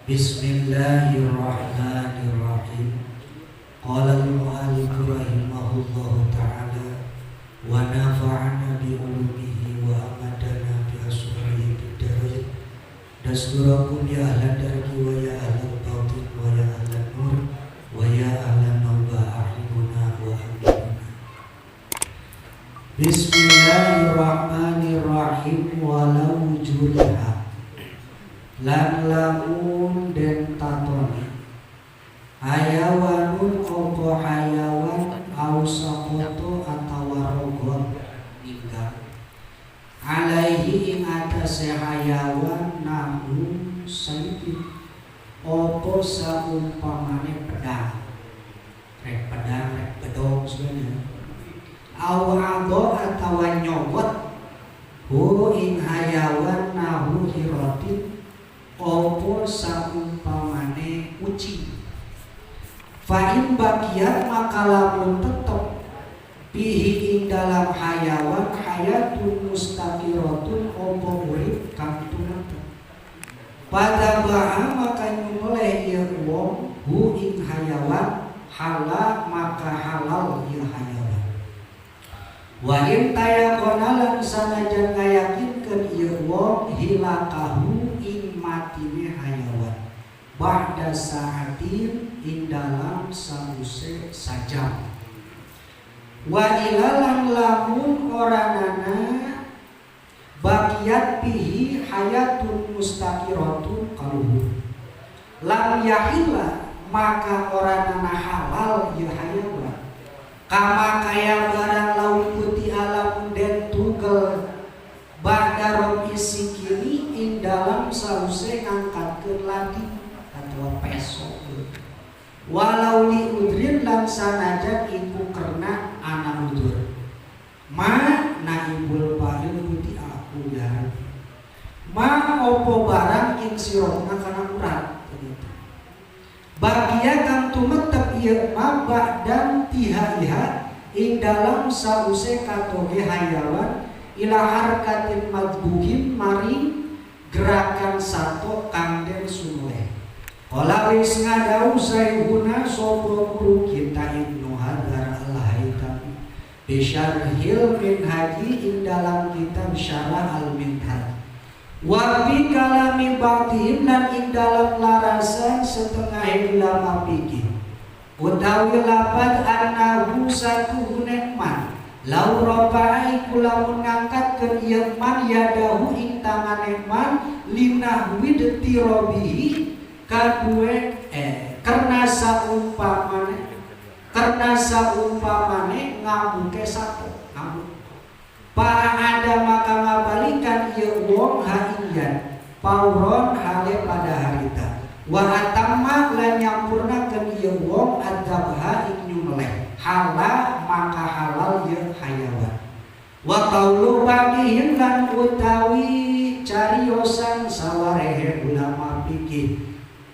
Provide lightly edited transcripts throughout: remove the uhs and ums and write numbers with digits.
Bismillahirrahmanirrahim. Qala al-mu'allif rahimahullahu ta'ala wa nafa'ana bi ulumihi wa amadana bi asrihi bid-darain. Dasturakum ya ahlan darki wa ya ahlan batin wa ya ahlan nur wa ya ahlan naubah ahlimuna wa aminuna. Bismillahirrahmanirrahim. Walau juriha lan lamun den tatoni hayawanun opo hayawan au saqata atawa rogot ninggal alaihi ing atase hayawan nahu saipin opo saumpamane pedang, rek pedang rek bedong sebenarnya, au ado atawa nyogot hu ing hayawan nahu hirotin opo saumpamane kucing, fa in bakiat maka lamun tetep bihi ing dalam hayawan hayatun mustaqiratun opo urip kang tumetep, pada baha maka nyumeleh ieu wong hu ing hayawan, hala maka halal ieu hayawan. Wa in tayaqona lan sanajan ngayakinkeun ieu wong hilakahu ing matine hayawan ba'da sa'atin ing dalam sause sajam, wa ilalan lamun oranana bakiat bihi hayatun mustaqiratun kaluhur, lam yahilla maka oranana halal ieu hayawan, kama kaya barang lauk putih alam den tugel ba'da rofi sikini ing dalam sause ngangkatkeun ladi atau peso, walau li udrin lan sanajan iku karena ana udur. Ma naibul fa'il putih aku ya ma opo barang ing sirotna kana urat bagia kang tumetep ieu ma ba'dan tihaiha ing dalam sause katoge hayawan ila harkatin madbuhin maring gerakan sato kang den sumleh. Kala wis ngadau sayhuna sapa guru kita Ibnu Hajar Al-Haytami bisyarhil minhaji ing dalam kitab Syarah Al-Minhaj, wa bi kalami ba'dihim lan ing dalam larasan setengah ulama fikih utawi lapad annahu satuhune man lau rafa'a iku lamun ngangkatkeun ieu man yadahu ing tangane man linahwi tirabihi kadue karena saumpamane ngamuke satu ngamuk, para ada maka ngabalikan ieu wong ha ing pauron hale pada harita, wa atamma lan nyampurnakeun ieu wong adzabha ing nyumeleh, hala maka halal ieu hayawan. Wa qaulu ba'dihim lan utawi cariosan sawarehe ulama fikih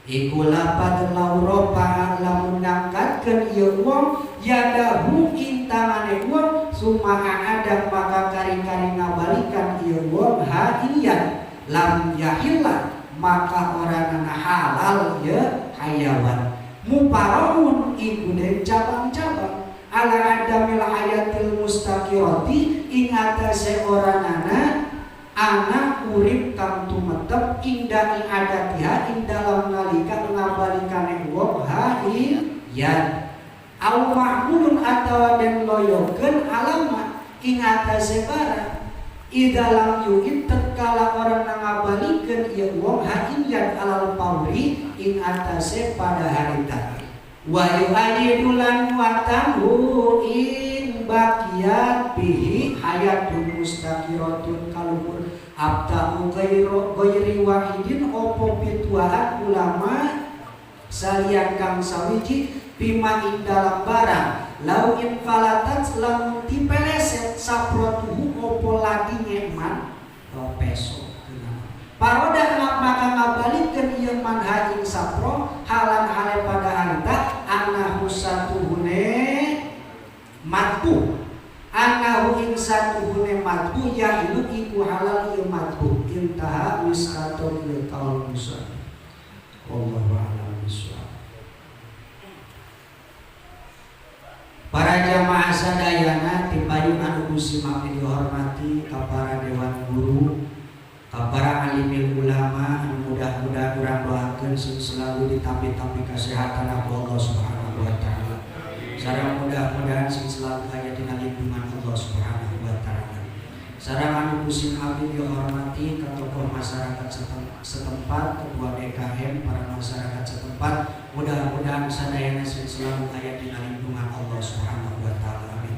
iku lapad lau rofa lamun ngangkatkeun ieu wong yadahu ing tangane wong summa ada maka kari-kari ngabalikan ieu wong ha iya lam yahilla maka oranana halal ye hayawan muparahun iku den cabang-cabang ala adamil hayatil mustaqirati ing atase oranana anak urip kang tumetep inda ing adatiha ing dalam nalika ngabalikane wong ha ing yan au mahmulun atawa den loyokeun alama ing atase barang ida lam yu'id tatkala orang ngabalikeun ieu wong ha ing yan alal pauri ing atase pada harita, wa yu'ayidu lan watanhu ing bakiat bihi hayatun mustaqiratun kaluhur abta'u ghairi wahidin opo pituaan ulama salian kang sawiji bima ing dalam barang lau in falatat lamun dipeleset saprotuhu opo ladi nyeman peso paroda maka ngabalikeun ieu man ha ing sapro halan hale pada harita annahu satuhune matbu annahu ing satuhune matbu ya ilu iku halal ieu matbu. Intaha wis katon ieu kaul Musa. Wallahu Jamaah sadayana tipayun anu ku sim abdi dihormati, ka para dewan guru, ka para alimil ulama anu mudah-mudahan urang doakeun sing selalu ditampi-tampi kesehatan ku Allah Subhanahu wa taala. Sareng mudah-mudahan sing selalu aya dina lindungan Allah Subhanahu wa taala. Sareng anu ku sim abdi dihormati ka tokoh masyarakat setempat, ketua DKM, para masyarakat setempat, mudah-mudahan sadayana sing selalu aya dina lindungan Allah Subhanahu wa taala. Amin.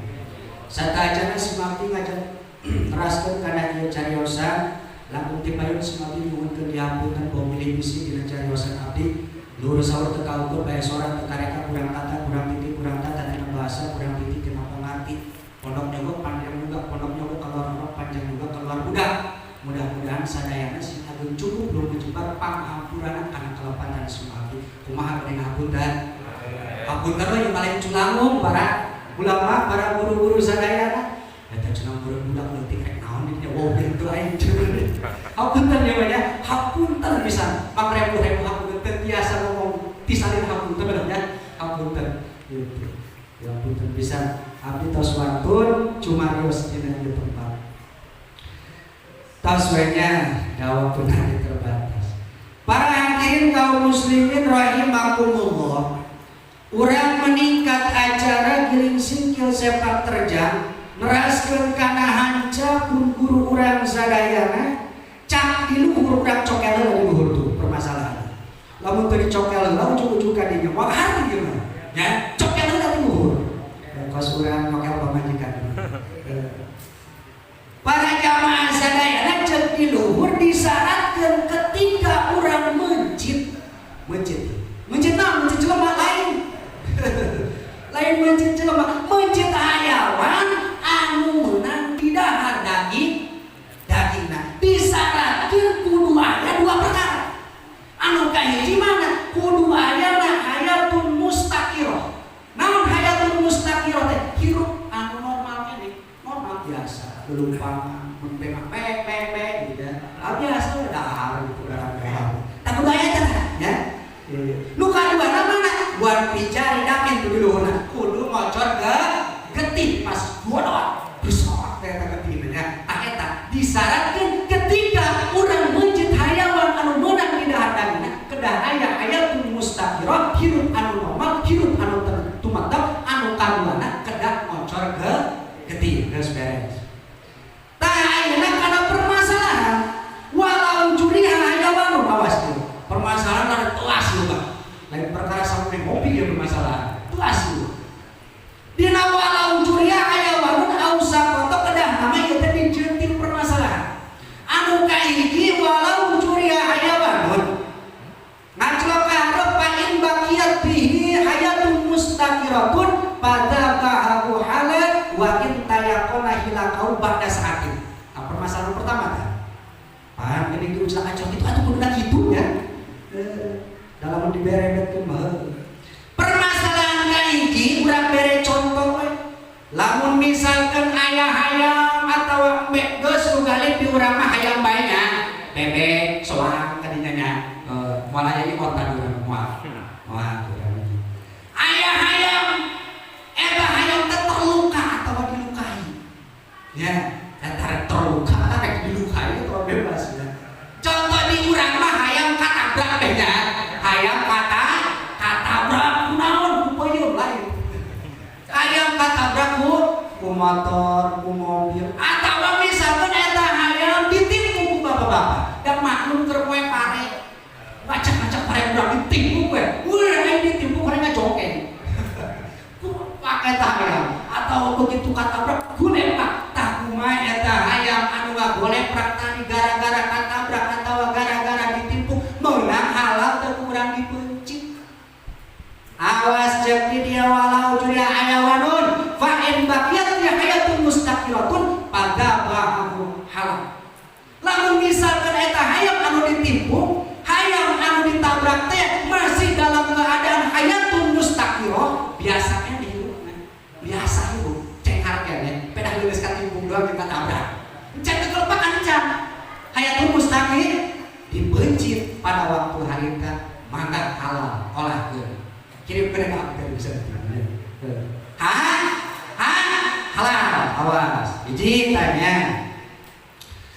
Sateuacanna sim abdi ngajak teraskeun kana ieu cariosan, langkung tipayun sim abdi nyuhunkeun dihapunten pemilih bisi dina cariosan abdi. Luhur saur teu kaukur, bae sora teu kareka, kurang tata, kurang titik, kurang tata tina bahasa, kurang titik tina pangarti. Pondok nyogok panjang juga, pondok nyogok keluar orok panjang juga keluar budak. Mudah-mudahan sadayana sing agung cukup belum menjembar panghampurana kana kalepatan sim abdi. Kumaha bade ngapunten? Hapunten we paling culangung para ulama, para guru-guru sadayana. Eta cenah guru budak leutik rek naon di dinya, wow gitu aing. Hapunten ya banyak, hapunten pisan. Pangrebu-rebu hapunten, biasa ngomong tisalin hapunten ya, hapunten gitu. Ya hapunten pisan. Abdi tos wantun cumarios dina ieu tempat. Tos we nya, da waktu nanti terbatas. Para hadirin kaum muslimin rahimakumullah. Urang meningkat acara giling singkil sepak terjang neraskeun kana hanca pun guru urang sadayana cak di luhur urang cokel heula di luhur tuh permasalahan. Lamun teu dicokel heula ujug-ujug ka dinya moal harti gimana? Ya, cokel heula di luhur. Kos urang nyokel pamajikan. Para jamaah sadayana cek di luhur disyaratkeun ketika urang mencit, mencit. Mencit naon? Mencit jelema lain. Lain mencit jelema, mencit hayawan anu meunang didahar daging dagingna. Disyaratkeun kudu aya dua perkara. Anu kahiji mana? Kudu ayana hayatun mustaqiroh. Naon hayatun mustaqiroh teh? Hirup anu normal kene, normal biasa, lulumpangan, mun pe pe pe pe gitu ya. Ah, biasa dahar gitu, dahar dahar. Tak kudu aya teh ya. Nu kaduana mana? Buat picari dapin tuh di luhurna. Kudu ngocor ke getih pas godot. Besok teh eta getihna nya. Tah eta disyaratkeun ketika urang mencit hayawan anu meunang didahar dagingna kedah aya hayatun mustaqiroh, hirup anu normal, hirup anu tumetep, anu kaduana kedah ngocor ke getih geus beres. Tah ayeuna kana permasalahan walau juriha hayawanu, awas tuh. Permasalahan ada telas lu, Pak. Lain perkara sampai ngopi ya permasalahan. Telas lu. Dina walau juriha hayawanun au saqoto kedah nama ieu teh dijenting permasalahan. Anu kahiji walau juriha hayawanun ngaclok ka hareup fa in baqiyat bihi hayatun mustaqiratun pada bahahu halal wa in tayaqona hilakau ba'da saatin. Nah, permasalahan pertama kan. Paham geuning diucap acok itu atuh kudu kitu nya. Dalam diberebetkeun mah. Permasalahan kahiji urang bere contoh we. Lamun misalkan aya hayam atau embe geus nu galih di urang mah hayam bae nya. Bebek soang kadinya nya. Moal aya ieu onta di urang moal. Moal urang mah. Aya hayam eta hayam teh terluka atau dilukai. Ya, antara terluka rek dilukai atau bebas ya. Contoh di urang mah hayam katabrak teh nya. Hayam katabrak ku naon, ku peuyeum lain. Hayam katabrak ku motor, ku mobil atau misalkan eta hayam ditimpu ku bapak-bapak dan maklum keur poe pare. Ngacak-ngacak pare urang ditimpu we. Wih, aing ditimpu pare ngajongkeng. Ku pakai tah hayam atau begitu katabrak guleprak tah kumaha eta hayam anu ngagoleprak tadi gara-gara katabrak atau gara-gara ditimpu meunang halal teu kurang dipencit? Awas cek di dia walau juriha hayawanun fa in baqiyat ya hayatun mustaqiratun pada bahahu halal. Lamun misalkan eta hayam anu ditimpu, hayam anu ditabrak teh masih dalam keadaan hayatun mustaqiroh, biasanya dihirup biasa hirup cenghar kene pedah leuleus katimpung doang kita tabrak encan kekelepakan encan hayatun mustaqir dipencit pada waktu harita mangga halal olahkeun kirim ke abdi bisa. Ha ha Hiji tanya.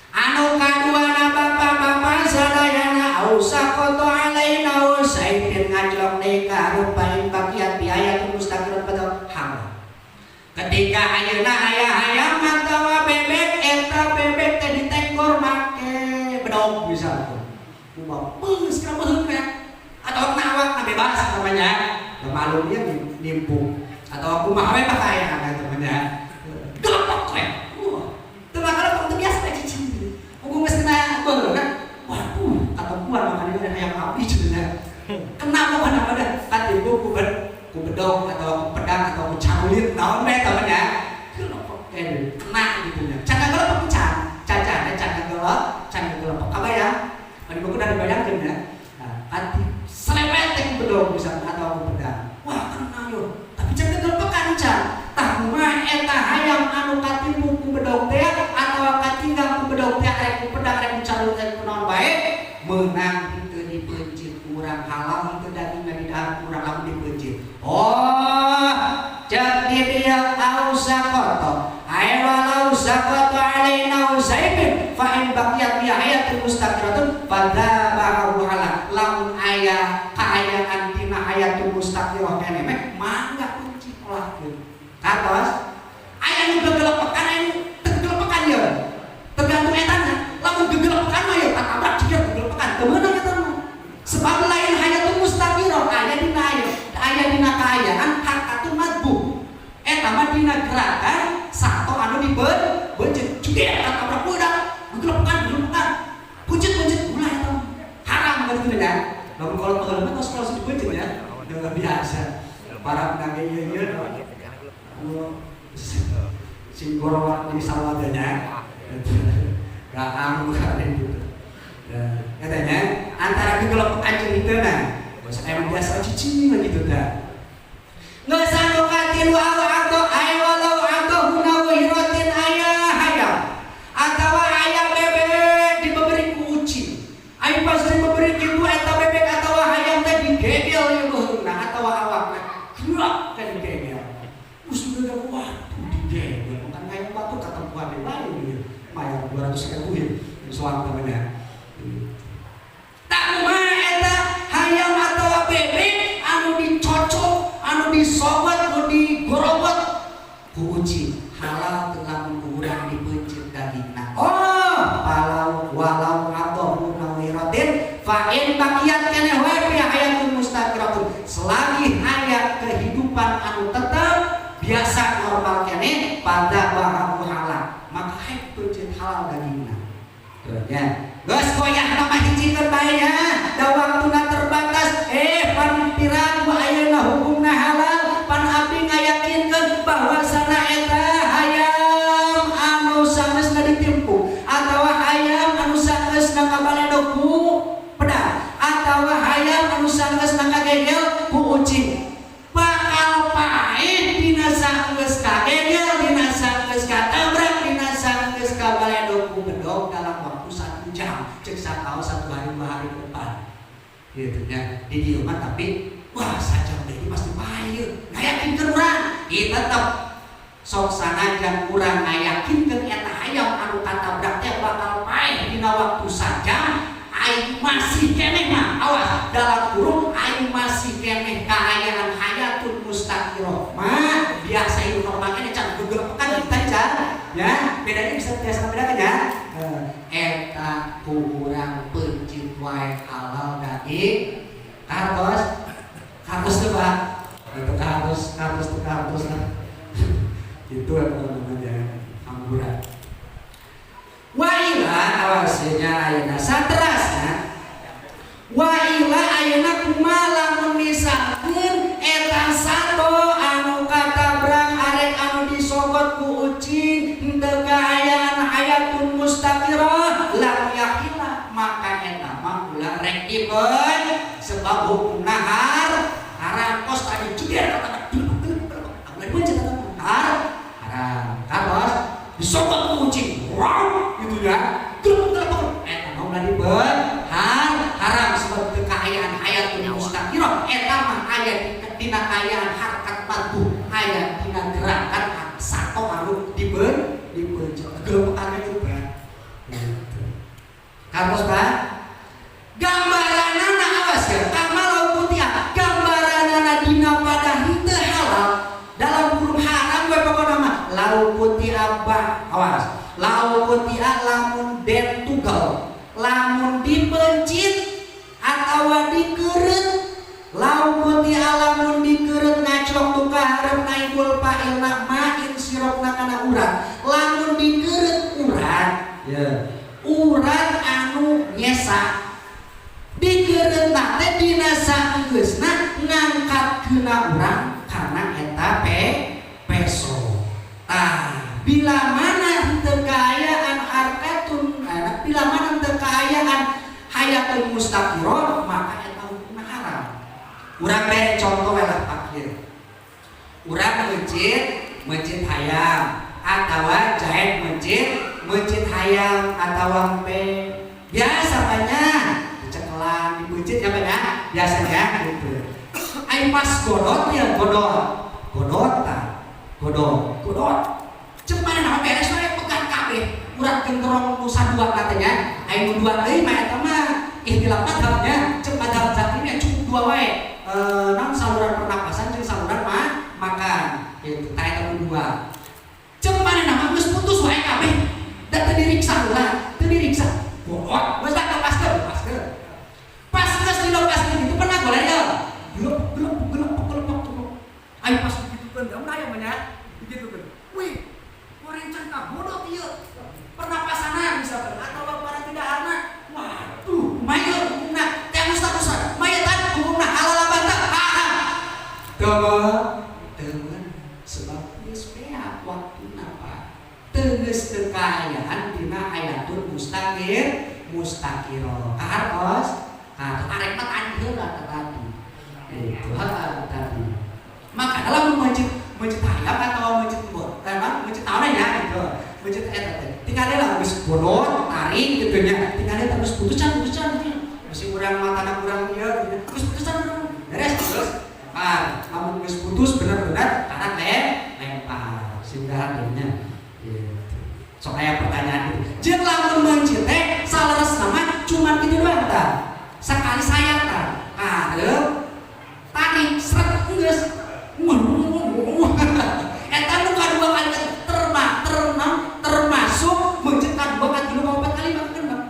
Anu kaduana, bapak-bapak sadayana, au saqata alaina saipin ngajlok deui ka hareup fa in baqiyat fihi hayatun mustaqiratun pada haram. Ketika ayeuna aya hayam atawa bebek, eta bebek teh ditenggor make bedog misalkan. Kumaha beus ka beheung atau kena awak bebas namanya. Ya maklumnya nimpung atau kumaha we pakaian temennya. Gelepok we. Wah, teu bakal teu biasa teh cicing. Hukum geus kena beheung kan. Waduh, katempuan makan ini hayam api cenah. Kena pokokna pada katimbung ku bedog atau ku pedang atau ku carulit naon we temennya. Gelepok kena gitu nya. Can gelepok can. Cacana can gelepok, can gelepok. Kabayang? Mani buku udah dibayangkeun ya. Nah, ati selepet teh ku bedog misalnya atau ku pedang. Wah, kena yo. Tapi can gegelepekan can. Tah kumaha eta hayam anu katimbung ku bedog teh atawa katinggal ku bedog teh, arek ku pedang, arek ku carulit, arek ku naon bae, meunang henteu dipeuncit urang, halal henteu dagingna didahar ku urang lamun dipeuncit? Oh, cek di dieu au saqata ay walau saqata alaina usaibin fa in baqiyat bi hayatin mustaqiratun fadzabahu halal. Lamun aya kaayaan dina hayatul mustaqirah keneh meh, mangga kunci olahkeun. Katos aya nu gegelepekan, aya nu teu gegelepekan ye, tergantung etana. Lamun gegelepekan mah ye katabrak jiga gegelepekan, teu meunang eta mah, sebab lain hayatul mustaqirah. Aya dina aya dina kaayaan harkatul matbu', eta mah dina gerakan sato anu dibeuncit jeder katabrak budak gegelepekan, gegelepekan, puncit puncit ulah, eta mah haram gitu ya. Lamun kalau pengalaman tos kalau dibeuncit ya udah biasa para penangge ieu ieu anu sing gorowan di sawadanya gak anu kali gitu. Nah, katanya antara gegelepekan jeung itu, nah emang biasa cicing gitu dah. Geus anu katilu au atau ay walau atau hunawiratin aya hayam atawa aya bebek diberi ku ucing. Ayo pas diberi kitu eta bebek atawa hayam teh digegel ieu beuheungna atawa awakna. Gerak kan digegel. Us udah, waduh, digegel. Bukan hayam batu katempuan di lain gitu. Mayar 200 ribu ya. Soal temennya. Tak kumaha eta hayam atawa bebek anu dicocok, anu disobat, anu digorobot ku ucing, halal teu lamun ku urang dipeuncit dagingna? Oh, walau walau atau munawiratin fa in baqiyat keneh wae fi hayatun mustaqiratun, selagi hayat kehidupan anu tetap biasa normal keneh pada bahamu halal, maka hayat peuncit halal dagingna. Tuh, ya. Geus koyah nama hijikeun bae ya, da waktuna terbatas. Pan piraku ayeuna hukumna halal, pan abdi ngayakinkeun bahwasana eta hayam anu sanesna ditimpuk atawa hayam anu sanesna kabaledog ku pedang atawa hayam anu sanesna kagegel ku ucing bakal paeh dina saenggeus kagegel, dina saenggeus katabrak, dina saenggeus kabaledog ku bedog dalam waktu 1 jam, cek sakau 1 hari 2 hari ke depan gitu ya di dieu mah. Tapi wah, sajam deui pasti paeh, ngayakinkeun urang ieu tetep sok sanajan urang ngayakinkeun eta hayam anu katabrak teh bakal paeh dina waktu sajam, aing masih keneh mah, awas, dalam kurung aing masih keneh kaayaan hayatun mustaqirah mah biasa hidup normal keneh, can gegelepekan kita can ya, bedanya bisa biasa bedakan ya. Eta ku urang peuncit wae halal daging. Kartos kartos tuh, Pak, itu kartos kartos tuh, kartos lah itu ya teman-teman ya. Hampura wa ila awasnya ayeuna saterasna wa ila ayeuna kumaha lamun misalkeun eta sato anu katabrak arek anu disogok ku ucing henteu kaayaan hayatun mustaqirah, lam yahilla, maka eta mah ulah rek dibeun sebab hukumna haram. Kos tadi jeder kata ulah dibeun eta mah haram. Katos disogok ku ucing, wow gitu ya, gelep gelep, eta mah ulah dibeun, haram sebab teu kaayaan hayatun mustaqirah. Eta mah aya dina kaayaan harkat matbu', aya dina gerakan sato anu dibeun. Gelepekan itu Pak. Gitu. Kartos Pak? Gambaranana awas ya, kama lau quti'a, gambaranana dina pada henteu halal dalam kurung haram we pokona mah lau quti'a bah, awas. Lau quti'a lamun den tugel, lamun dipencit atawa dikeureut, lau quti'a lamun dikeureut ngaclok tu ka hareup naibul fa'ilna ma'in sirokna kana urat. Lamun dikeureut urat, ya. Urat anu nyesa dikeureut teh dina saenggeusna ngangkatkeuna urang karena eta peso. Tah, bila mana henteu kaayaan harkatun, bila mana henteu kaayaan hayatun mustaqirah, maka eta hukumna haram. Urang bere contoh we lah pakir. Urang meuncit, meuncit hayam atawa jaet meuncit, meuncit hayam atawa empe. Biasa banyak dicekelan, dipeuncit ya banyak biasanya gitu. Ai pas godot ya godot. Godot tah. Godot, godot. Cek mana nama beres we pegang kabeh. Urat genterong nu sadua katanya. Ai nu dua deui mah eta mah ikhtilaf madhabnya. Cek madhab Syafi'i cukup dua wae. Naon saluran pernapasan jeung saluran mah makan. Gitu, tah eta nu dua. Cek mana nama geus putus wae kabeh. Da teu diriksa heula, teu diriksa. Godot, geus tak lepaskeun, lepaskeun. Pas geus dilepaskeun itu pernah golek ya. Gelep gelep gelep gelep gelep. Ai pas begitu kan, da aya mah nya. Begitu kan. Wih, korencan ka godot ieu. Pernapasanna misalkan atau para tidak harna. Waduh, kumaha hukumna? Teh ustaz ustaz, mayatan hukumna halal apa teu? Haram. Teu teu sebab geus beak waktuna Pak. Teu geus teu kaayaan dina hayatul mustaqir mustaqiro. Kahartos? Kahartos arek mah tadi heula tadi. Itu hal tadi. Maka dalam meuncit meuncit hayam atau meuncit bot, meuncit naon nya gitu. Meuncit eta teh. Tinggal lah geus godot, tarik gitu nya. Tinggal terus putusan putusan gitu. Masih urang matana kurang ieu gitu. Geus putusan beres terus lempar. Lamun geus putus bener-bener karena lempar. Sehingga akhirnya gitu. Sok aya pertanyaan gitu. Jeung lamun meuncit teh saleresna mah cuman kitu doang tah. Sekali sayatan, karep tarik seret geus. Eta nu kadua kali termasuk meuncit kadua katilu kaopat kali mah kan Bang.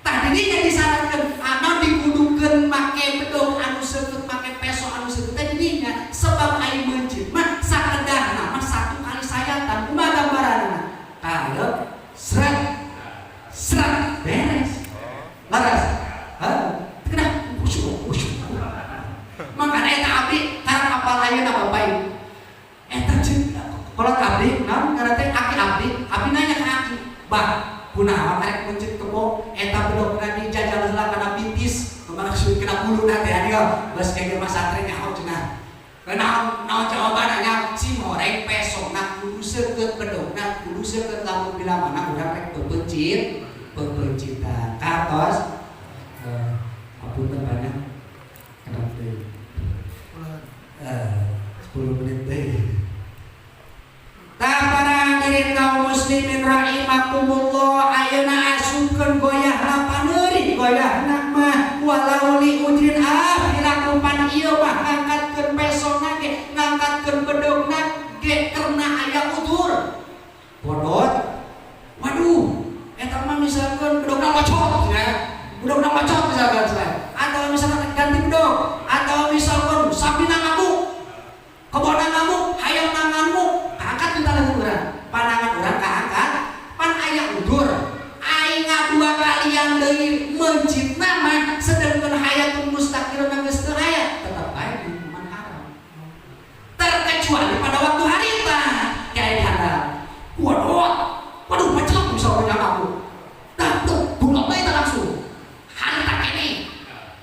Tah didinya disarankeun anu dikudukeun make bedog anu seukeut make peso anu seukeut teh didinya sebab ai meuncit mah sakedahna mah satu kali sayatan kumaha gambaranna karep seret seret beres laras hah kena usyuk usyuk makanya eta abdi karena apal ayeuna bapak ibu eta jeung kalau abdi naon ngaran teh aki abdi abdi nanya ke aki bah kunaon arek meuncit kebo eta bedogna dijajal heula kana bitis maksud kena bulu teh aya geus kayak mas santri nyaho cenah naon naon jawabannya si moreng pesona kudu seukeut bedogna kudu seukeut lamun bila mana urang rek pepeuncit pepeuncitan katos apunten banyak kenapa deui 10 menit deui. Tah para hadirin kaum muslimin rahimakumullah ayeuna asupkeun goyahna paneuri goyahna mah walau li udrin ah dilakukan ieu mah ngangkatkeun pesona ge ngangkatkeun bedogna ge karena aya udur bodot waduh eta mah misalkan bedogna bocor ya bedogna bocor misalkan saya atau misalkan ganti bedog atau misalkan sapina ngamuk kebona ngamuk hayam ngamuk kaangkat minta lagu urang panangan urang kaangkat pan aya udur aing dua kalian deui meuncit nama sedangkan hayatun mustaqirun geus teu aya tetep bae hukuman haram terkecuali pada waktu harita kayak handal waduh waduh macelak misalnya ngamuk dah tuh bunga bae langsung harita kene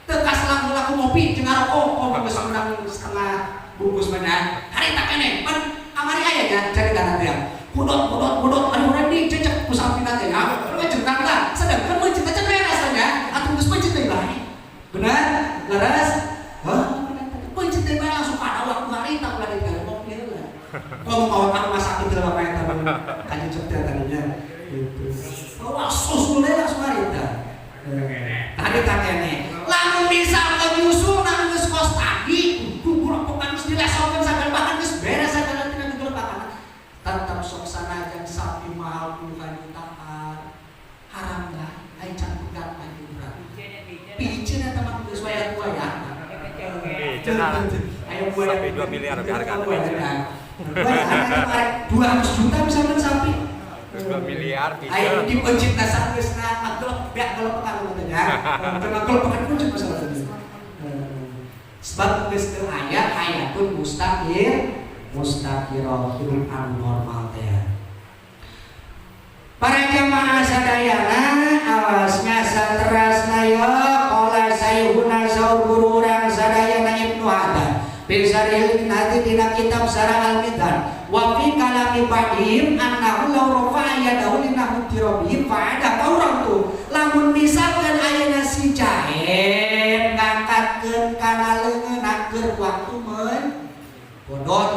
teu kaselang heula ku ngopi jeung ngarokok kok geus menang setengah bungkus banyak harita kene pan kamari aya nya carita nanti ya kudot kudot kudot aduh urang dicecek ku sampina teh ya urang jengkang lah sedangkan meuncit teh beres nya atuh geus meuncit teh bae benar leres hah meuncit teh bae langsung pada waktu harita ulah ditinggal ngopi heula kalau mau ke rumah sakit heula bapak eta kajecek teh tadinya. Gitu. Wah, susul langsung harita. Tadi tak kene. Lamun misalkan nyusul nang geus kos tadi, guguropokan geus dilesokeun sagala, bahkan geus beres sagala tina gegelepakan. Tetap sok sanajan sapi mahal puluhan jutaan haram lah, ai can pegat mah urang. Piceun eta mah geus wayah tua ya. Piceun lah. Ayo buaya. Sampai 2 miliar harga piceun. 200 juta misalkan sapi. 2 miliar Ayo piceun. Dipencit na geus na ngagelep beak gelepekan katanya. Ngagelepekan pun cuma masalah tadi. Sebab geus teu aya hayatun mustaqir mustaqirah, hidup anu normal teh. Para jamaah sadayana, awas nyasa terasna ya. Qala sayhuna, saur guru urang sadayana Ibnu Haddad fi syarhil Minhaj, dina kitab Syarah Al-Minhaj, wa fi kalami ba'dihim annahu law rafa'a yadahu linahdi rabbihim fa'ada fauran. Tuh, lamun misalkan ayeuna si Jaen ngangkatkeun kana leungeunna keur waktu men bodot,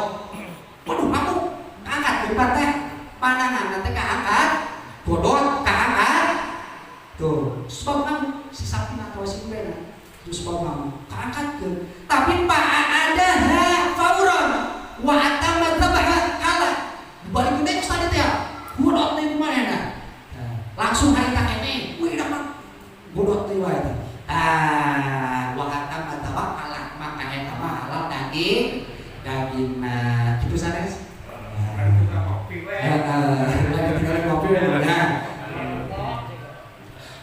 waduh, aku angkat depan teh, pandangan teh kaangkat, bodot kaangkat tuh, sebab kan si sapi atau si kuda itu sebab kamu kaangkat ke, tapi pak ada fauron wa atamma dzabaha kala dibalik gede tadi teh bodot teh kumaha nah, langsung harita kene wih dah mah bodot teh wae teh. Ah, wa atamma dzabaha halal, maka eta mah halal daging dagingna gitu sanes. Lagi tinggal ngopi ya.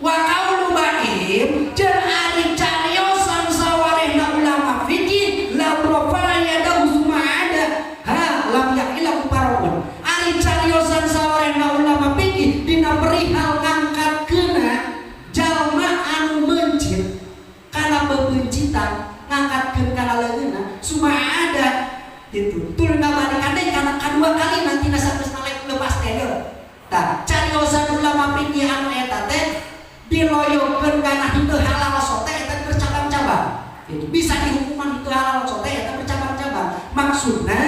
Wa qaulu ba'dihim, jeung ari cariosan sawarehna ulama fikih, law rafa'a yadahu summa ada ha lam yahilahu paraun. Ari cariosan sawarehna ulama fikih dina perihal ngangkatkeuna jalma anu mencit kana pepencitan, ngangkatkeun kana leungeunna, summa ada gitu, tur ngabalikan deui kana kadua kali nanti sageus lepas teh. Tah, cariosan ulama fikih anu eta teh diloyokeun kana henteu halal sote eta bercabang-cabang. Itu bisa dihukuman henteu halal sote eta bercabang-cabang. Maksudna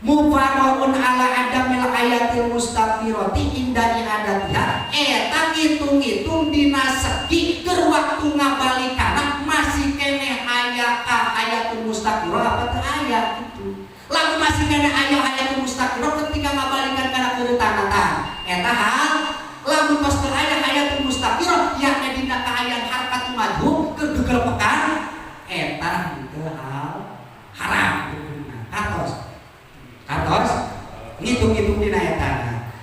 mufarraun ala adamil hayatil mustaqirati inda i'adatiha, eta ngitung-ngitung dina segi keur waktu ngabalikana masih keneh aya ka hayatul mustaqirah apa teu aya gitu. Lamun masih keneh aya hayatul mustaqirah ketika ngabalikan kana keureutana, tah eta hal. Lamun tos teu aya hayatul mustaqirah, yakni dina kaayaan harkat madhub keur gegelepekan, eta henteu hal haram. Katos katos ngitung-ngitung dina eta.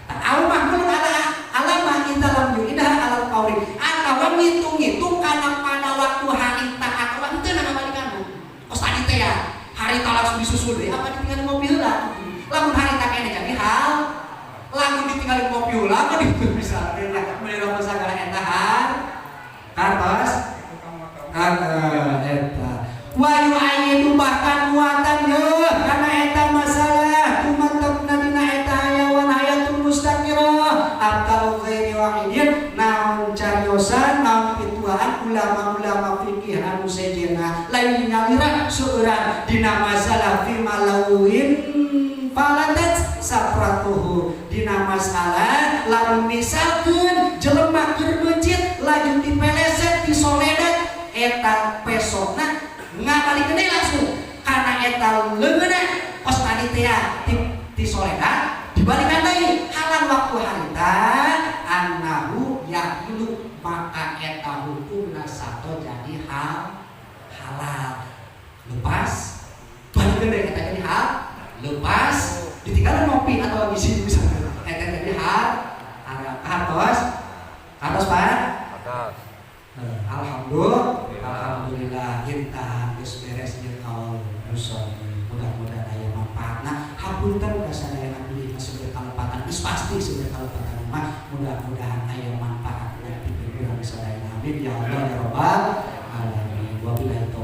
Tah, au mahmulun ala alama inta lam yu'idah alal qauli, atawa ngitung-ngitung kana pada waktu harita atawa henteu na ngabalikan kos tadi teh ya, harita langsung disusul deui apa ditinggal ngopi heula. Lamun harita kene jadi hal, lamun ditinggalin ngopi heula mah itu bisa meuli rokok sagala eta har kartos eta. Wa yu'ayyidu, bahkan muatan yeuh kana eta masalah tumatepna dina eta hayawan hayatul mustaqirah atau ghairi wahidin, naon cariosan naon pituaan ulama-ulama fikih anu sejenna lain nyalira seueuran dina masalah fi malawin falatat sapratuhu, dina masalah lamun misalkeun jelema keur meuncit laju dipeleset disoledat, eta pesona ngabalikeun deui langsung karena eta leungeunna kos tadi teh di, di soledat dibalikan deui halan waktu harita annahu yahilu, maka eta hukumna sato jadi hal halal. Lepas balikeun deui eta jadi hal, lepas ditinggal ngopi atau ngisi misalnya eta jadi hal haram. Kartos kartos, Pak. Atas. Alhamdulillah, alhamdulillah intahan geus beres jeung kaul musannif. Mudah-mudahan aya manfaatna. Hapunten ka sadayana bilih masuk ke kalepatan, geus pasti sudah kalepatan mah. Mudah-mudahan aya manfaatna pikeun urang sadayana. Amin ya Allah ya rabbal alamin. Wabillahi.